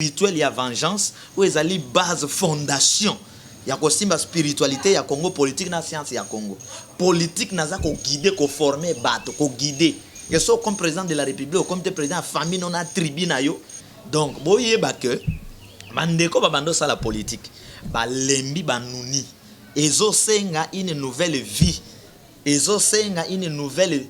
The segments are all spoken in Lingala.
Spirituel ya vengeance oyo ezali base fondation ya kosimba spiritualite ya Congo politique na science ya Congo politique naza ko guider ko former bato ko guider que so comme président de la république okomi te président ya famille no na tribu na yo donc boyeba que bandeko babanda osala politique balembi banuni ezosenga une nouvelle vie Ezo senga une nouvelle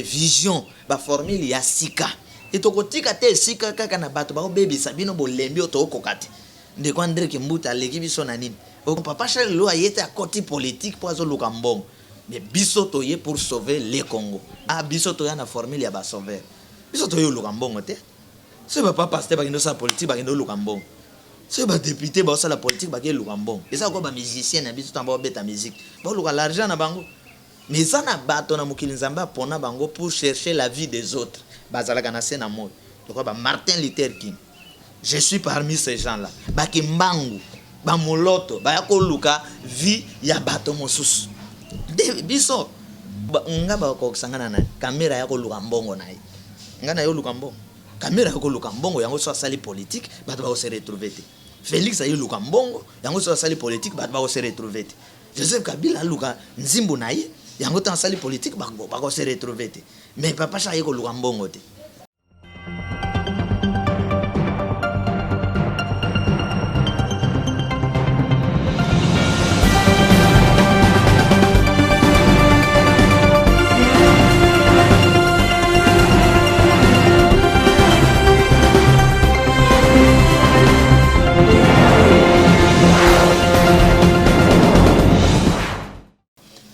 vision, ba formule ya sika. Et tokotika te esika kaka na bato bakobebisa bino bolembi oyo tokokoka te. Ndeko Andre Kimbuta aleki biso na nini? Papa Charles lelo aye te akoti politique po azoluka mbongo. Mais biso toye pour sauver le Congo. Ah biso toya na formule ya ba sauveur. Biso toye oluka mbongo te. Soki ba papa pasteur bakende osala politique bakende oluka mbongo. Soki ba depute baosala politique bake luka mbongo. Eza lokola ba musiciens na biso tango baobeta musique. Baoluka l'argent na bango. Mais eza na bato na mokili Nzambe apona bango pour chercher la vie des autres. Bazalaka na se na moyi. Lokola ba Martin Luther King. Je suis parmi ces gens là. Ba Kimbangu, ba Moloto, baya koluka vie ya bato mosusu. Nde biso nga bakokisa nga na nani? Kamere aya koluka mbongo na ye. Nga naye oluka mbongo. Kamere aye koluka mbongo yango soki asali politique bato bako se retrouver te. Felix aye luka mbongo yango soki asali politique bato bako se retrouver te. Joseph Kabila aluka nzimbu na ye yango tango asali politique bako se retrouver te. Mais papa Charles aye koluka mbongo te.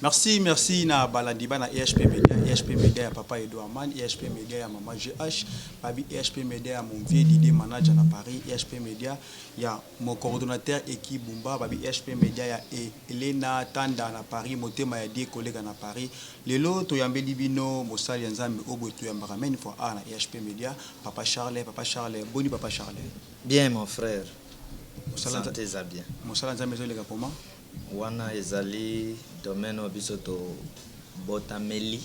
Merci, merci na balandi bana EHP Media, EHP Media ya papa Edouard Man, EHP Media ya mama GH, babi EHP Media ya mon vieux Didier manager na Paris, EHP Media ya mon coordonnateur Eki Bumba, babi EHP Media ya Elena Tanda na Paris, motema ya Die Kolega na Paris. Lelo toyambeli bino mosali ya Nzambe oyo boye toyambaka maine fois awa na EHP Media, papa Charles, papa Charles, boni papa Charles? Bien mon frère, sante eza bien. Mosala Nzambe ezo leka comment? Wana ezali domaine oyo biso to botameli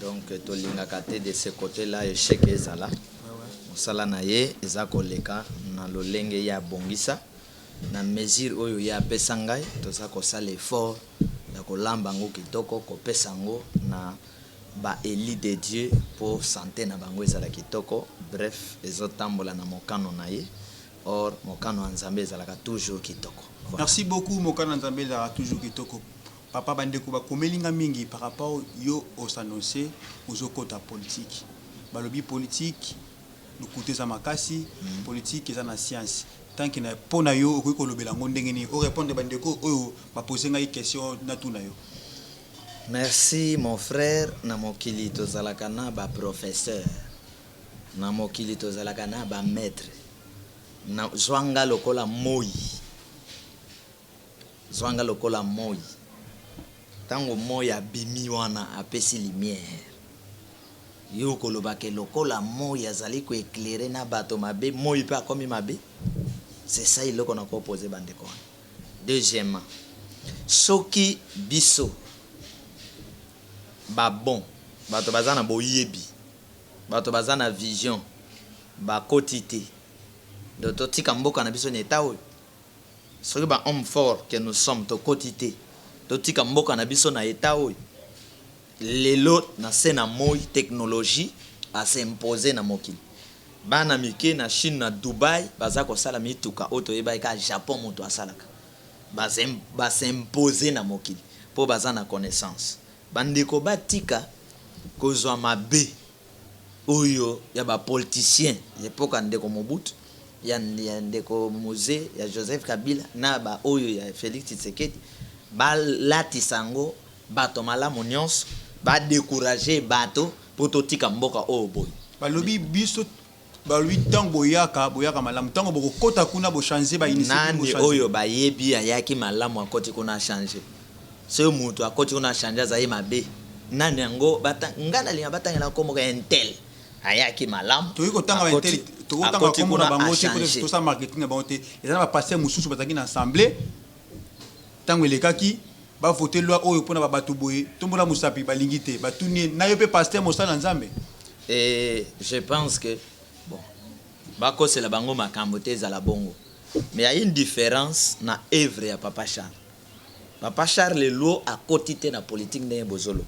donc tolingaka te de ce cote là echec ezala. Mosala na ye eza koleka na lolenge ye abongisa. Na mesure oyo ye apesa ngai, toza kosala effort ya kolamba yango kitoko, kopesa yango na ba elus de Dieu mpo sante na bango ezala kitoko. Bref, ezo tambola na mokano na ye. Or, mokano ya Nzambe ezalaka toujours kitoko. Voilà. Merci beaucoup, mokano ya Nzambe ezalaka toujours kitoko. Papa, ba ndeko ba komeli nga mingi par rapport yo o s'annoncer ozo kota politique. Balobi politique lokuta eza makasi, politique eza na science. Tant que na po na yo okoki kolobela yango ndenge nini? O repondre ba ndeko oyo ba poser ngai question natuna yo. Merci mon frère, na mokili tozalaka na ba professeurs, na mokili tozalaka na ba maitres, na zwa nga lokola moyi, zwa nga lokola moyi, tango moyi abimi wana apesi lumière, Yo okoloba ke lokola moyi azali ko eclairer na bato mabe, moyi pe akomi mabe? C'est ça eloko nako poser ba ndeko wana. Deuxièmement, soki biso ba bons, bato baza na boyebi, bato baza na vision bakoti te, donc totika mboka na biso na etat oyo? Soki ba hommes forts que nous sommes tokoti te, totika mboka na biso na etat oyo? Lelo na se na moyi technologie a s'imposer na mokili. Bana mike na Chine na Dubaï baza kosala mituka oyo toyebaki kaka Japon mutu asalaka. Ba s'imposer na mokili po baza na connaissance. Ba ndeko batika kozwa mabe oyo ya ba politiciens ya epoque ya ndeko Mobutu, ya ndeko Muze, ya Joseph Kabila na ba oyo ya Felix Tshisekedi balatisa yango Bato malamu nionso ba decourager bato po totika mboka oyo boye. Balobi biso balobi tango boyaka boyaka malamu tango bokokota kuna bo change ba initiative bo Nani change. oyo bayebi ayaki malamu akoti kuna a change? Soki mutu akoti kuna a change azali mabe nani yango bata nga nalinga batangela kombo ka intel ayaki malamu Tokoki kotanga ba akoti intel tokoki kotanga akoti kombo na kuna a bango te po change. tosala marketing na bango te eza na ba pasteur mosusu bazalaki na assemblee Tango elekaki ba voter loi oyo pona ba batu boye tombola musapi balingi te batuni ye nayo pe pasteur mosali na nzambe? Et je pense que bon. Bakosela bango makambo te, ezala bongo. Mais ya une différence na œuvre ya Papa Charles. Papa Charles Lwo akoti te na politique ndenge bozolo.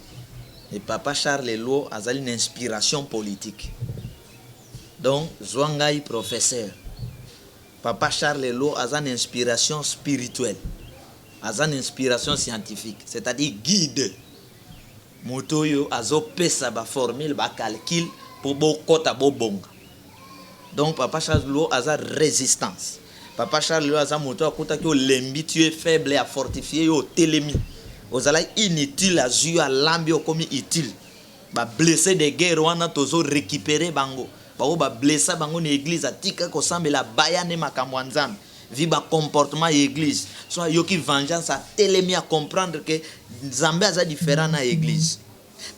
Mais Papa Charles Lwo azali na inspiration politique. Donc zwa ngai professeur. Papa Charles Lwo aza na inspiration spirituelle. Aza na inspiration scientifique, c'est-à-dire guide. Moto oyo azopesa ba formule, ba calcul po bokota bobonga. Donc Papa Charles Lwo aza résistance. Papa Charles Lwo aza moto akutaki olembi, tu es faible, a fortifier yo, otelemi. Ozalaki inutile, azwi yo, alambi, okomi utile. Ba blessé de guerre wana tozo récupérer bango. Bango ba blessa bango na église, atika kosambela, baya ne makambo ya Nzambe. Vi ba comportement ya église. So ayoki vengeance, atelemi, a comprendre que Nzambe aza différent na église.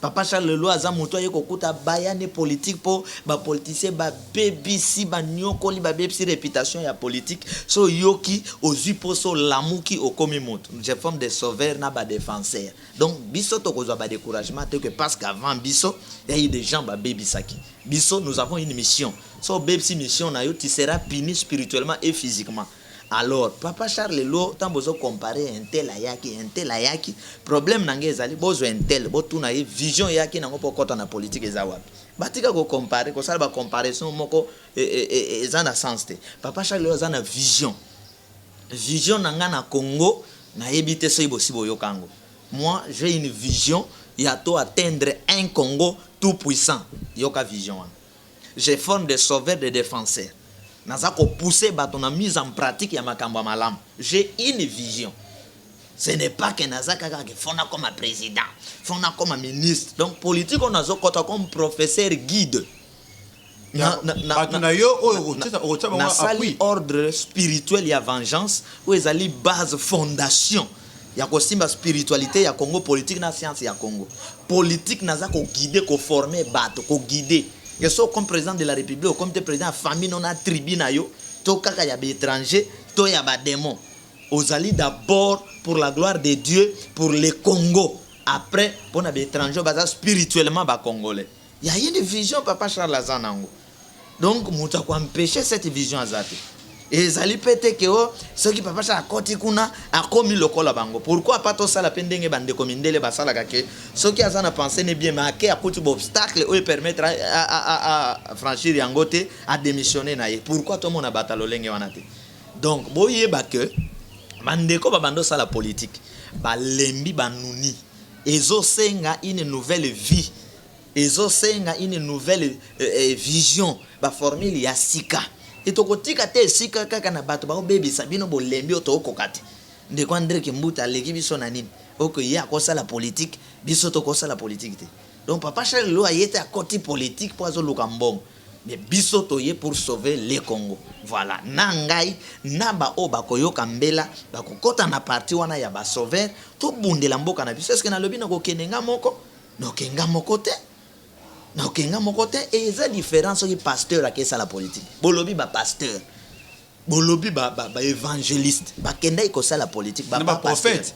Papa Charles Lwo aza moto aye kokuta baya ne politique mpo bapoliticien babebisi, banyokoli, babebisi réputation ya politique. So oyoki, ozwi mposo, olamuki, okomi moto. Je forme des sauveurs na badéfenseur. Donc biso tokozwa badécouragement te que parce qu'avant biso ya eu des gens babebisaki biso. Nous avons une mission. So obebisi mission na yo, tu seras puni spirituellement et physiquement. Alors Papa Charles Lwo, ntango bozocomparer un tel ayaki, un tel ayaki, problème na ngai ezali bozwa un tel, botuna ye vision eyaki nango mpo okɔta na politique eza wapi. Batika kocomparer, kosala bacomparaison moko eza na sens te. Papa Charles Lwo aza na vision. Vision na ngai na Congo, nayebi te soki bosi boyoka yango. Moi, j'ai une vision ya to atteindre un Congo tout puissant. Yoka vision wana. Je forme des sauveurs, des défenseurs. Naza kopousser bato na mise en pratique ya makambo ya malamu. J'ai une vision. Ce n'est pas que naza kaka ke faut nakoma président, faut nakoma ministre. Donc politique oyo, nazokɔta comme professeur guide. Bato na yo oyo okotia bango Nasali appui. ordre spirituel ya vengeance oyo ezali base, fondation ya kosimba spiritualité ya Congo, politique na science ya Congo politique. Naza koguider, koformer bato, koguider ke so comme président de la République, okomi te président ya famille no na tribu na yo to kaka ya baétranger to ya badémon. Ozali d'abord pour la gloire de Dieu, pour le Congo, après mpona baétranger oyo baza spirituellement bacongolais. Ya une vision Papa Charles aza nango. Donc moto akoempêche cette vision aza te. Ezali mpe te ke o soki Papa Charles akɔti kuna, akomi lokola bango. Pourquoi pas tosala mpe ndenge bandeko mindele basalaka, ke soki aza na pensée ne bien, mais ake akuti baobstacle oyo permettre a franchir yango te, adémissionne na ye? Pourquoi tomona bato ya lolenge wana te? Donc boyeba ke bandeko babanda osala politique balembi, banuni. Ezosenga une nouvelle vie, ezosenga une nouvelle vision, baformule ya sika. E tokotika te esika kaka na bato baobebisa bino. Bolembi oyo, tookoka te. Ndeko André Kimbuta aleki biso na nini? Oko ye akosala politique, biso tokosala politique te. Donc Papa Charles Lwo aye te akoti politique mpo azoluka mbongo, mais biso toye pour sauver le Congo. Voilà. Na ngai na baoyo bakoyoka mbela, bakokɔta na parti wana ya basauveur, tobundela mboka na biso. Eske nalobi nakokende nga moko? Naokenga moko te, naokenga moko te. E eza différent soki pasteur akesala politique. Bolobi bapasteur, bolobi baévangéliste ba bakendaki kosala politique. Na baprophète.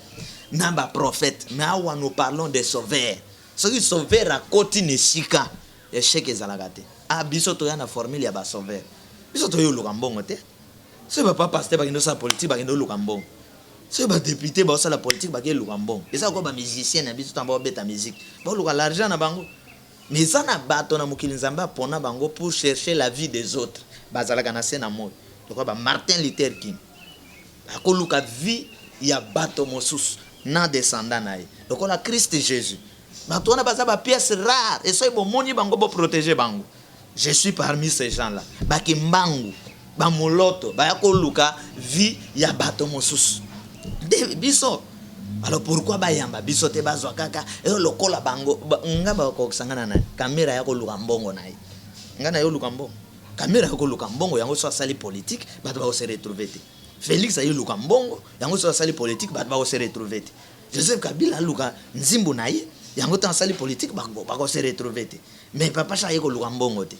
Na baprophète. Mais awa nous parlons de sauveur. Soki sauveur akoti na esika, échec ezalaka te. Ah, biso toya na formule ya basauveur. Biso toya oluka mbongo te. Soki bapa pasteur bakende osala politique, bakende oluka mbongo. Soki badéputé baosala politique, bakende luka mbongo. Eza koa bamusicien na biso, ntango baobeta musique, baoluka l'argent na bango. Mais eza na bato na mokili Nzambe apona bango pour chercher la vie des autres. Bazalaka na se na moi lokola ba Martin Luther King, akoluka vie ya bato mosusu na descendant na ye, lokola Christ Jésus. Bato wana baza bapièce rare e soki bomoni bango, boprotéger bango. Je suis parmi ces gens là bakimbangu, bamoloto baya koluka vie ya bato mosusu nde biso. Alors pourquoi bayamba biso te? Bazwa kaka eyo lokola bango nga bakokisa nga na nani? Kamerhe ya koluka mbongo na ye, nga na ye oluka mbongo. Kamerhe ya koluka mbongo yango, so asali politique, bato bakose retrouver te. Félix aye luka mbongo yango, so asali politique, bato bakose retrouver te. Joseph Kabila aluka nzimbu na ye yango, ntango asali politique, bakose retrouver te. Mais Papa Charles aye koluka mbongo te,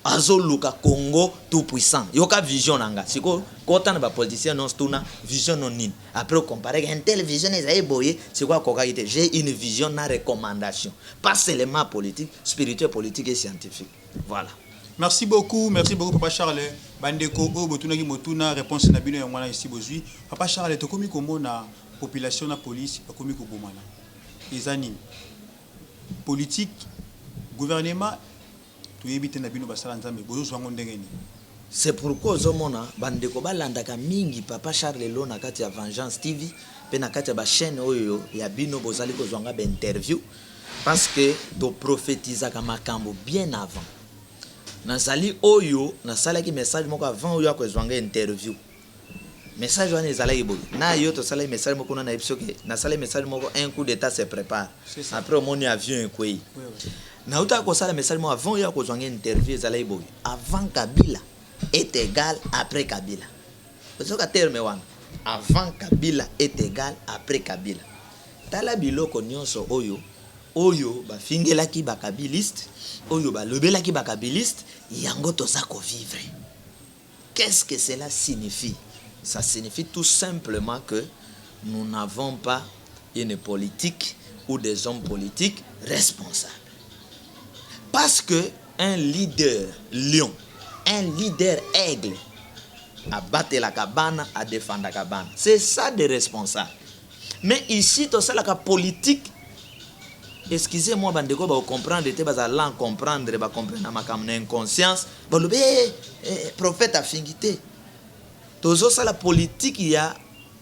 azoluka Congo tout puissant. Yoka vision na nga. Sikoyo kota na bapoliticien nyonso, tuna vision no nini, après ocompare un tel vision ezali boye. Sikoyo akokaki te. J'ai une vision na recommandation, pas seulement politique, spirituelle, politique et scientifique. Voilà. Merci beaucoup, merci beaucoup, papa Charles. Bandeko oyo botunaki motuna, réponse na bino yango wana esi bozwi. Papa Charles, tokomi komona population na police bakomi kobomana. Eza nini? Politique, gouvernement, toyebi te. Na bino basala Nzambe, bozozwa yango ndenge nini? C'est pourquoi ozomona bandeko balandaka mingi papa Charles Lo na kati ya Vengeance TV mpe na kati ya bachaîne oyo ya bino bozali kozwanga bainterview, parce que toprophétisaka makambo bien avant. Nazali oyo nasalaki message moko avant oyo akozwanga interview. Message wana ezalaki boye: na yo tosalaki message moko kuna, nayebi soki nasalaki message moko, un coup d'état se prépare. C'est ça. Après omoni avion ekwei. Nautaka kosala message moko avant oyo akozwanga interview, ezalaki boye: avant Kabila est égal après Kabila. Ozoka terme wana, avant Kabila est égal après Kabila. Tala biloko nyonso oyo bafingelaki bakabiliste, oyo balobelaki bakabiliste, yango toza kovivre. Qu'est-ce que cela signifie? Ça signifie tout simplement que nous n'avons pas une politique ou des hommes politiques responsables, parce que un leader lion, un leader aigle, abatelaka bana, adefendaka bana. C'est ça des responsables. Mais ici tosalaka politique, excusez-moi, bandeko bakocomprendre te, bazala comprendre, bacomprendre na makambo na inconscience, balobi: "Eh, eh, prophète afingi te." Tozosala politique ya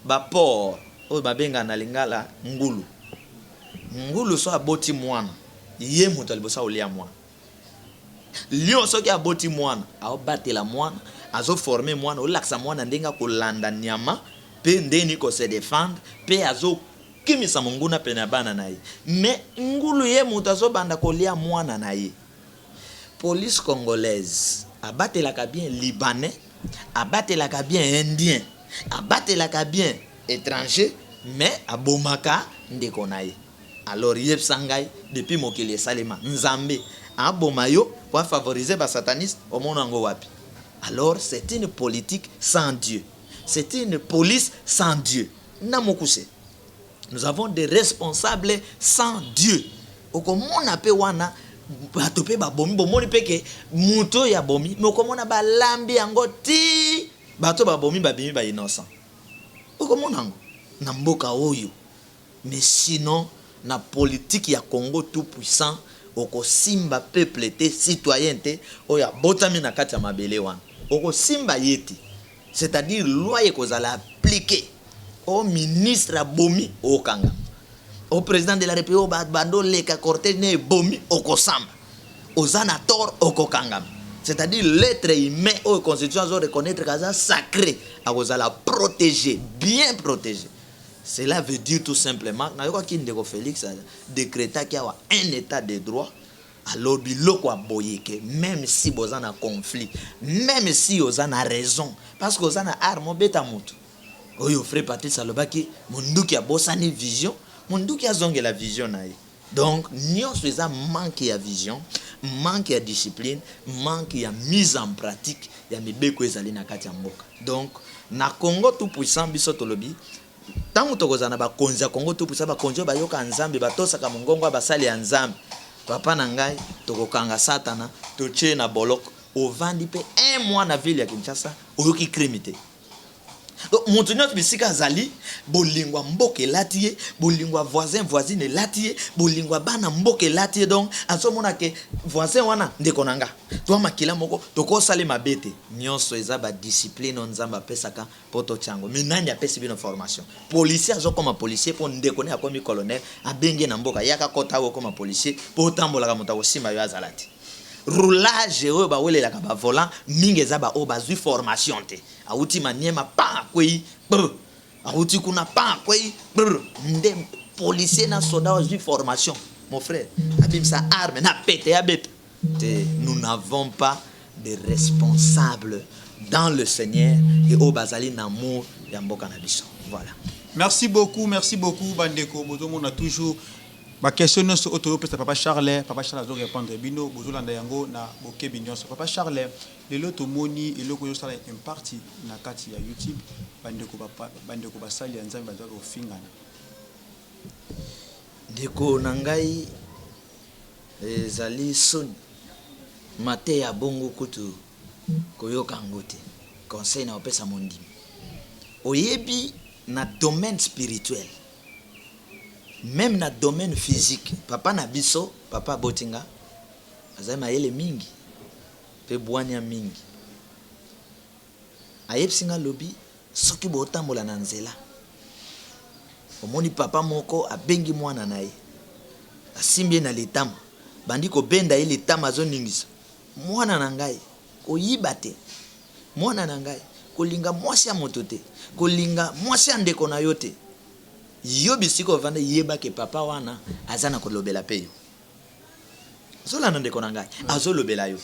baport oyo babengaka na lingala ngulu. Ngulu so aboti mwana, ye moto ya liboso akolia mwana. Lion soki aboti mwana, aobatela mwana, azoforme mwana, olakisa mwana ndenge akolanda nyama mpe ndeni kose défendre mpe azokimisa monguna pene ya bana na ye. Mais ngulu, ye moto azobanda kolia mwana na ye. Police congolaise abatelaka bien Libanais, abatelaka bien Indien, abatelaka bien étranger, mais abomaka ndeko na ye. Alors yebisa ngai, depuis mokili esalema, Nzambe aboma yo po afavoriser basataniste? Omona yango wapi? Alors c'est une politique sans Dieu, c'est une police sans Dieu. Na mokuse, nous avons des responsables sans Dieu. Okomona mpe wana bato mpe babomi, bomoni mpe ke moto oyo abomi, me okomona balambi yango ti bato babomi babimi bainnocent. Okomona yango na mboka oyo. Mais sinon, na politique ya Congo tout puissant, okosimba peuple te, citoyen te oyo abotami na kati ya mabele wana, okosimba ye te. C'est-à-dire loi ekozala appliqué. O ministre abomi, okanga. O président de la République oyo bando oleka cortège ne ebomi, okosamba. Oza na tort, okokangama. C'est-à-dire l'être humain oyo constitution azo reconnaître kaza sacré akozala protégé, bien protégé. Cela veut dire tout simplement, nayokaki ndeko Félix décrétaki awa un état de droit. Alors biloko ya boye ke même si boza na conflit, même si oza na raison, parce que oza na arme, obeta motu oyo. Frère Patrice alobaki monduki abosani vision, monduki azongela vision na ye. Donc nyonso eza manque ya vision, manque ya discipline, manque ya mise en pratique ya mibeko ezali na kati ya mboka. Donc na Congo tout puissant, biso tolobi, ntango tokozala na bakonzi ya Congo tout puissant, bakonzi oyo bayoka Nzambe, batosaka mongongo ya basali ya Nzambe, papa na ngai, tokokanga Satana, totie na boloko. Ovandi mpe un mois na ville ya Kinshasa, oyoki crime te. Donc moto nyonso bisika azali, bolingo ya mboka elati ye, bolingo ya voisin, voisine elati ye, bolingo ya bana mboka elati ye. Donc azomona ke voisin wana ndeko na nga, toa makila moko, tokosala mabe te. Nyonso eza badiscipline oyo Nzambe apesaka mpo totia yango. Mais nani apesi bino formation? Policier azokoma policier mpo ndeko ne akomi colonel, abengi na mboka: "Yaka, kota awa, okoma policier mpo otambolaka, moto akosimba yo azala te." Roulage oyo bawelelaka bavolant mingi eza baoyo bazwi formation te. Awuti Maniema, pa akwei, brr, awuti kuna, pa akwei, brr. Nde policier na soda azwi formation, mon frère, abimisa arme na pete, abeta te. Nous n'avons pas de responsables dans le Seigneur et oyo bazali na amour ya mboka na biso. Voilà. Merci beaucoup, merci beaucoup. Bandeko, bozomona toujours baquestion nyonso oyo toyopesa papa Charles, papa Charles azorépondre bino, bozolanda yango na bokebi nyonso. Papa Charles, lelo tomoni eloko ezosala impact na kati ya YouTube, bandeko basali ya Nzambe bazwaka kofingana. Ndeko na ngai, ezali soni. Mateya bongo kutu koyoka yango te. Conseil na kopesa mondimi, oyebi, na domaine spirituel, même na domaine physique, papa na biso, papa aboti nga, azali mayele mingi mpe bwania mingi. Ayebisi nga, alobi: soki botambola na nzela, omoni papa moko abengi mwana na ye, asimbi ye na litama, bandi kobenda ye litama, azoningisa: "Mwana na ngai, koyiba te. Mwana na ngai, kolinga mwasi ya moto te, kolinga mwasi ya ndeko na yo te." Yo bisika ovanda, yebake papa wana aza na kolobela mpe yo. Ozolanda, ndeko na ngai, azolobela yo.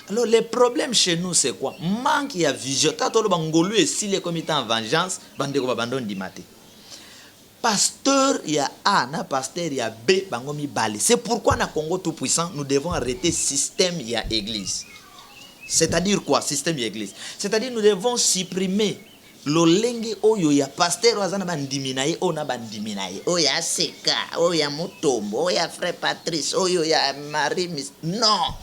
Alors le problème chez nous, c'est quoi? Manque ya vision. Tata, toloba ngolu esili, ekomi ta vengeance. Bandeko babanda ondima te. Pasteur ya A na pasteur ya B, bango mibale. C'est pourquoi na Congo tout puissant, nous devons arrêter système ya église. C'est-à-dire quoi, système ya église? C'est-à-dire nous devons supprimer lolenge oyo ya pasteur oyo aza na bandimi na ye, oyo na bandimi na ye, oyo ya Seka, oyo ya Motombo, oyo ya frère Patrice, oyo ya Marie Mis. Non,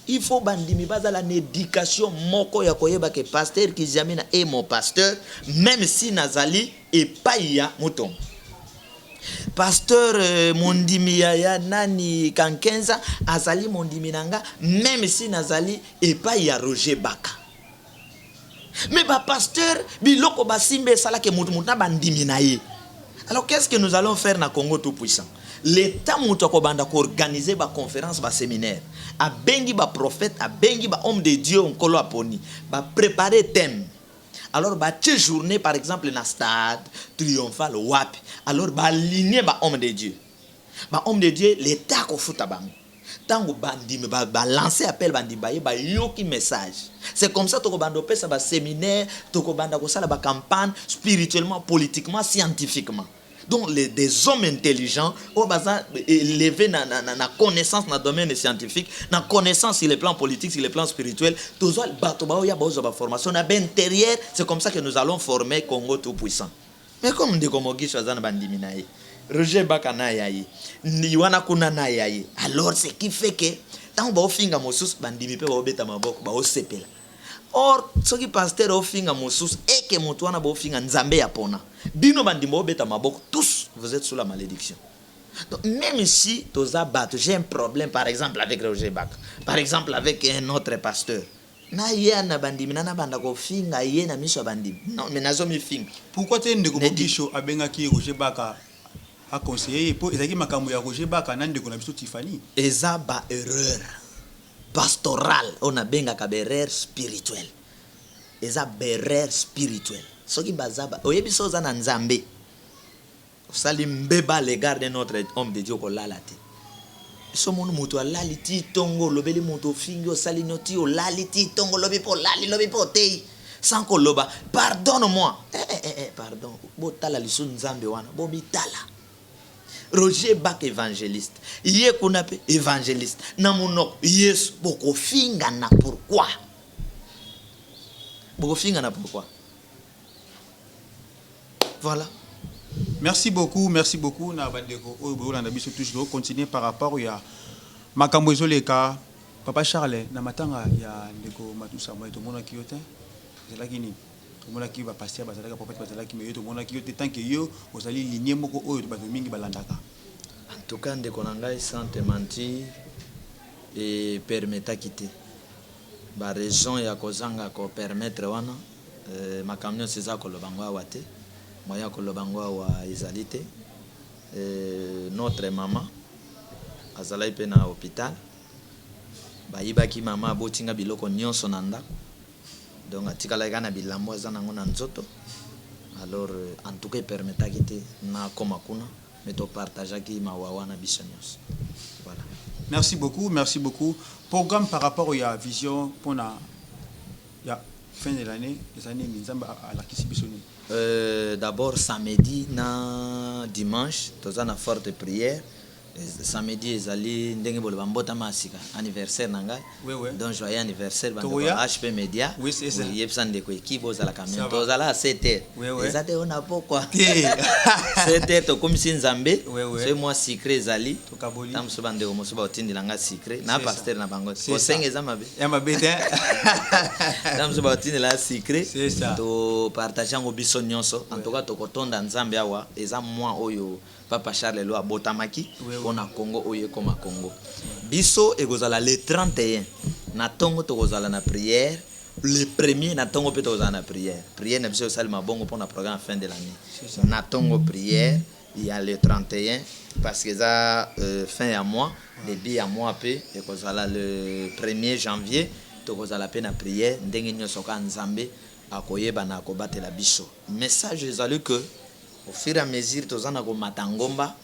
il faut bandimi bazala na éducation moko ya koyeba ke pasteur Kiziamina est mon pasteur, même si nazali epai ya Motombo. Pasteur mondimi ya nani, Kankenza, azali mondimi na nga, même si nazali epai ya Roger Baka. Mais bapasteur, biloko basimba esalaki motu motu na bandimi na ye. Alors qu'est-ce que nous allons faire na Congo tout puissant? L'état, moto akobanda koorganiser baconférence, baséminaire, abengi baprophète, abengi bahomme de Dieu nkolo aponi, baprépare thème. Alors batie journée, par exemple na stade triomphal wapi. Alors baligne bahomme de Dieu, bahomme de Dieu, l'état akofuta bango. Ntango bandimi balance appel, bandimi baye, bayoki message. C'est comme ça tokobanda opesa baséminaire, tokobanda kosala bacampagne spirituellement, politiquement, scientifiquement. Donc des hommes intelligents oyo baza élevé na connaissance na domaine scientifique, na connaissance sur le plan politique, sur le plan spirituel. Tozwa bato baoya, baozwa baformation na baintérieur. C'est comme ça que nous allons former Congo tout puissant. Mais comme ndeko Mogiso aza na bandimi na ye, Roger Baka na ya ye, ni wana kuna na ya ye, alors ce qui fait que ntango baofinga mosusu, bandimi mpe baobeta maboko, baosepela. Or soki pasteur ofinga mosusu, eke moto wana baofinga Nzambe ya pona bino, bandimi baobeta maboko, tous vous êtes sous la malédiction. Donc même si toza bato, j'ai un problème par exemple avec Roger Baka, par exemple avec un autre pasteur, na ye na bandimi na nabanda kofinga ye na miso ya bandimi, non, mais nazomifinga. Pourquoi te ndeko Mogisho abengaki Roger Baka aconseiller ye? Mpo ezalaki makambo ya Roger Baka na ndeko na biso Tiffany. Eza ba erreur pastorale oyo nabengaka baerreur spirituelle. Eza baerreur spirituelle. Soki baza oyebi, so oza na Nzambe, osali mbeba à l'égard d'un autre homme de Dieu, kolala te. So moni moto alali ti ntongo, olobeli moto, ofingi, osali no ti olali ti ntongo, olobi mpo olali, lobi mpo otei sans koloba "Pardonne moi". Eh, eh, eh, eh, pardon, botala lisusu Nzambe wana, bomitala. Roger Bak évangéliste, ye kuna mpe évangéliste, na monoko Yesu. Bokofingana pourquoi? Bokofingana pourquoi? Voilà. Merci beaucoup, merci beaucoup na bandeko oyo boyolanda biso. Toujours continuer par rapport ya makambo ezoleka. Papa Charles, na matanga ya ndeko Matusa Moi, tomonaki yo te. Ezalaki nini? Tomonaki bapasteur bazalaki, baprophète bazalaki, mais yo tomonaki yo te, tant que yo ozali ligne moko oyo bato mingi balandaka. En tout cas, ndeko na ngai, sans te mentir, epermetaki te. Baraison ya kozanga kopermettre wana, makambo nyonso eza koloba ngo awa te, moyen ya koloba ngo awa ezali te. Notre mama azalaki mpe na hôpital, bayibaki mama, abotinga biloko nyonso na ndako, donc atikalaki kaka na bilambo aza nango na nzoto. Alors en tout cas epermetaki te nakoma kuna, mais topartageaki mawa wana biso nyonso. Voilà. Merci beaucoup, merci beaucoup. Programme par rapport ya vision mpona ya fin de l'année eza nini? Nzambe alakisi biso nini? D'abord samedi na dimanche toza na forte prière. Samedi ezali ndenge boloba mbotama ya sika, anniversaire na ngai. Donc joyeux anniversaire bandeko Tokoya? Ya HP Media. Oui, c'est ça. Oui, yebisa ndeko ekipe ozalaka Ça meme va. tozala à 7 heures. Eza te ona pokwa. Te. 7 heures tokomisi Nzambe. Soki mwa sucré ezali, Tokaboli. ta mosusu bandeko mosusu baotindela nga sucré na C'est ça. pasteur na bango. C'est Kosenga ça. eza mabe. Ya mabe te. Ta mosusu baotindela sucré. C'est ça. Topartage yango biso nyonso. En tout cas tokotonda Nzambe awa, eza mwa oyo Papa Charles Lo abotamaki mpona Congo oyo ekoma Congo. Biso ekozala le 31 na ntongo tokozala na prière, le premier na ntongo mpe tokozala na prière. Prière na biso esalema bongo mpona programme fin de l'année. C'est ça. Na ntongo prière ya le 31 parce que eza fin ya mois, début ya mois mpe ekozala le 1er janvier, tokozala mpe na prière ndenge nyonso ka Nzambe akoyeba na akobatela biso. Message ezali que au fur et à mesure toza na komata ngomba,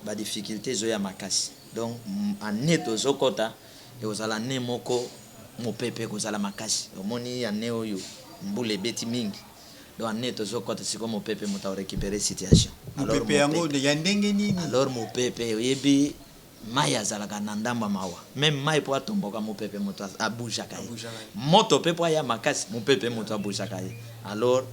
badifficulté ezoya makasi. Donc année tozokɔta ekozala année moko mopepe ekozala makasi. Omoni année oyo mbula ebeti mingi. Donc année tozokɔta sikoyo mopepe moto akorécupérer situation. Alors, Mopepe yango mopepe. ya ndenge nini? Alors mopepe, oyebi mai azalaka na ndambo ya mawa, même mai mpo atomboka, mopepe moto abougeaka ye. Abougeaka ye. Moto mpe mpo aya makasi, mopepe moto abougeaka ye. Alors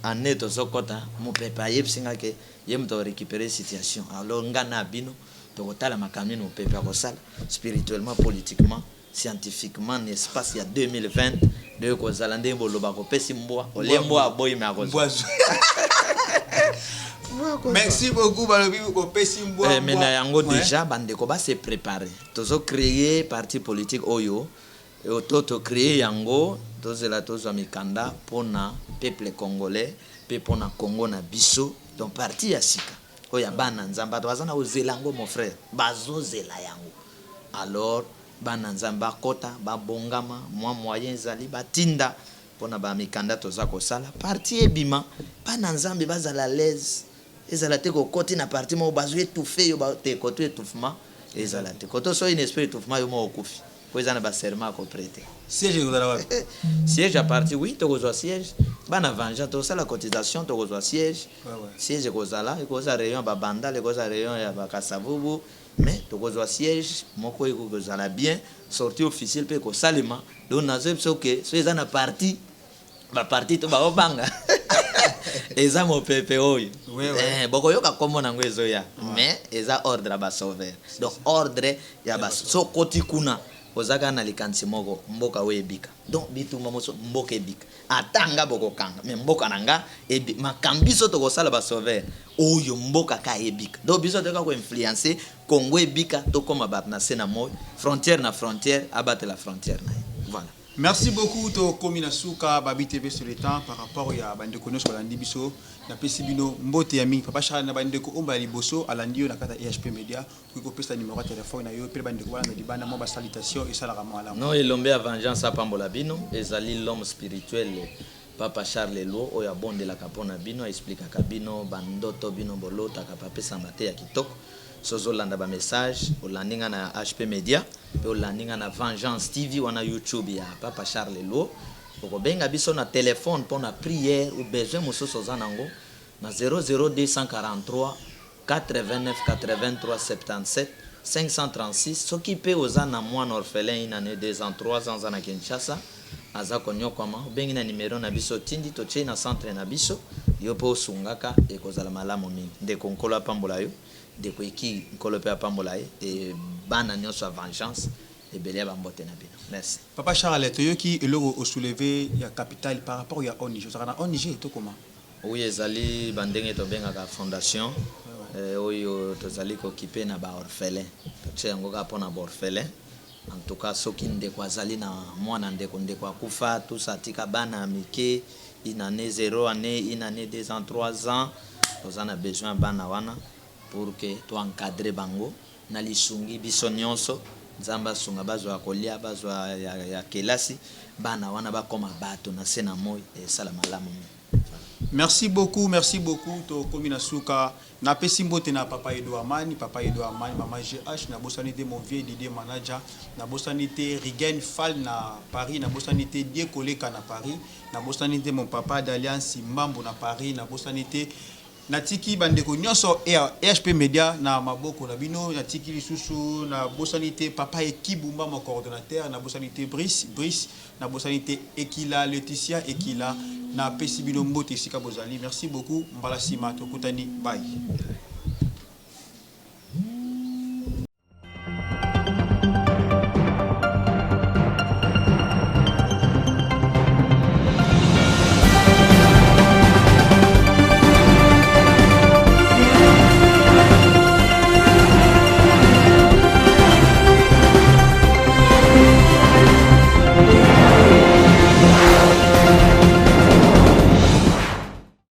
année tozokɔta, mopepe ayebisi nga ke ye moto akorécupérer situation. Alors nga na bino tokotala makambo nini mopepe akosala spirituellement, politiquement, scientifiquement na espace ya 2020. De kozala ndenge boloba kopesi mbwa olie mbwa aboyi me akozwa. Mbwa. Merci beaucoup. Balobi kopesi mbwa. Eh, mais na yango déjà bandeko base préparer, tozocréer parti politique oyo to tocréer yango, tozela tozwa mikanda mpona peuple congolais mpe mpona Congo na biso. Donc parti ya sika oyo ya bana Nzambe, bato baza na kozela yango, mon frère, bazozela yango. Alors bana Nzambe bakɔta, babongama, mwa moyen ezali, batinda mpona bamikanda. Toza kosala parti ebima, bana Nzambe bazala l'aise. Ezala te kokoti na parti moko bazwi étouffe yo te. Koto étouffement ezala te. Koto soki na esprit étouffement, yo moko okufi po eza na baserment ya koprêter. Siège ekozala wapi? Siège ya parti, oui, tokozwa siège. Bana vengeance tosala cotisation, tokozwa siège. Siège ekozala, ekozala rayon ya babandal, ekozala rayon ya bakasavubu, mais tokozwa siège moko ekozala bien. Sortie officielle mpe ekosalema. Donc nazoyebi biso ke so eza na parti, baparti to baobanga eza mopepe oyo. Eh, bokoyoka nkombo nango ezoya, mais eza ordre ya basauveur. Donc ordre ya ba so okoti kuna, oza kaka na likanisi moko: mboka oyo ebika. Donc bitumba moso, mboka ebika. Ata nga bokokanga, mais mboka na nga makambo biso tokosala basauveur oyo, mboka ka ebika. Donc biso toyaka koinfluencer Congo ebika, tokóma bato na se na moi, frontière na frontière, abatela frontière na ye. Voilà. Merci beaucoup. Tokomi na suka. Babi TV sur le temps par rapport ya bandeko nyonso balandi biso, napesi bino mbote ya mingi. Papa Charles, na bandeko oyo ya liboso alandi yo na kati ya EHP Media, okoki kopesa numéro ya telefone na yo mpe bandeko balanda libanda, mwa basalutation esalaka malamu. Non, elombe ya vengeance apambola bino. Ezali l'homme spirituel Papa Charles Lo oyo abondelaka mpona bino, aexplikaka bino bandoto bino bolotaka, bapesaka te ya kitoko. So ozolanda bamessage, olandi nga na HP Media mpe olandi nga na Vengeance TV wana, YouTube ya Papa Charles Lo. Okobenga biso na telefone mpona prière ou besoin mosusu oza nango na 00243 89 83 77 536. Soki mpe oza na mwana orphelin, une année, 2 ans, 3 ans, aza na Kinshasa, aza konyokwama, obengi na nimero na biso, otindi, totiei na centre na biso yo mpe osungaka, ekozala malamu mingi. Ndeko, Nkolo apambola yo. Ndeko eki, Nkolo mpe apambola ye. E bana nyonso ya vengeance, ebele ya bambote na bino. Merci. Papa Charles, toyoki eloko osoulever ya capital par rapport ya ONG. Ozalaka na ONG to koma? Oyo ezali bandenge tobengaka fondation oyo tozali kokipe na baorphelin. Totie yango kaka mpona baorphelin. En tout cas soki ndeko azali na mwana, ndeko, ndeko akufa tusa, atika bana mike, une année, zéro année, une année, 2 ans, 3 ans, toza na besoin ya bana wana pour que toencadre bango na lisungi biso nyonso. Nzambe asunga, bazwa ya kolia, bazwa ya kelasi, bana wana bakóma bato na se na moi, esala malamu mingi. Merci beaucoup, merci beaucoup. Tokomi na suka. Napesi mbote na papa Edouard Mani, papa Edouard Mani, mama GH, nabosani te mon vieux Didier Manager, nabosani te Rigen Fall na Paris, nabosani te Die Koleka na Paris, nabosani te mon papa d'Alliance Mbambo na Paris, nabosani te. Natiki bandeko nyonso ya EHP Media na maboko na bino. Natiki lisusu, nabosani te papa Ekibumba, mo coordonnateur, nabosani te Brice Brice, nabosani te Ekila Leticia Ekila. Napesi bino mbote esika bozali. Merci beaucoup, mbala nsima tokutani, bye.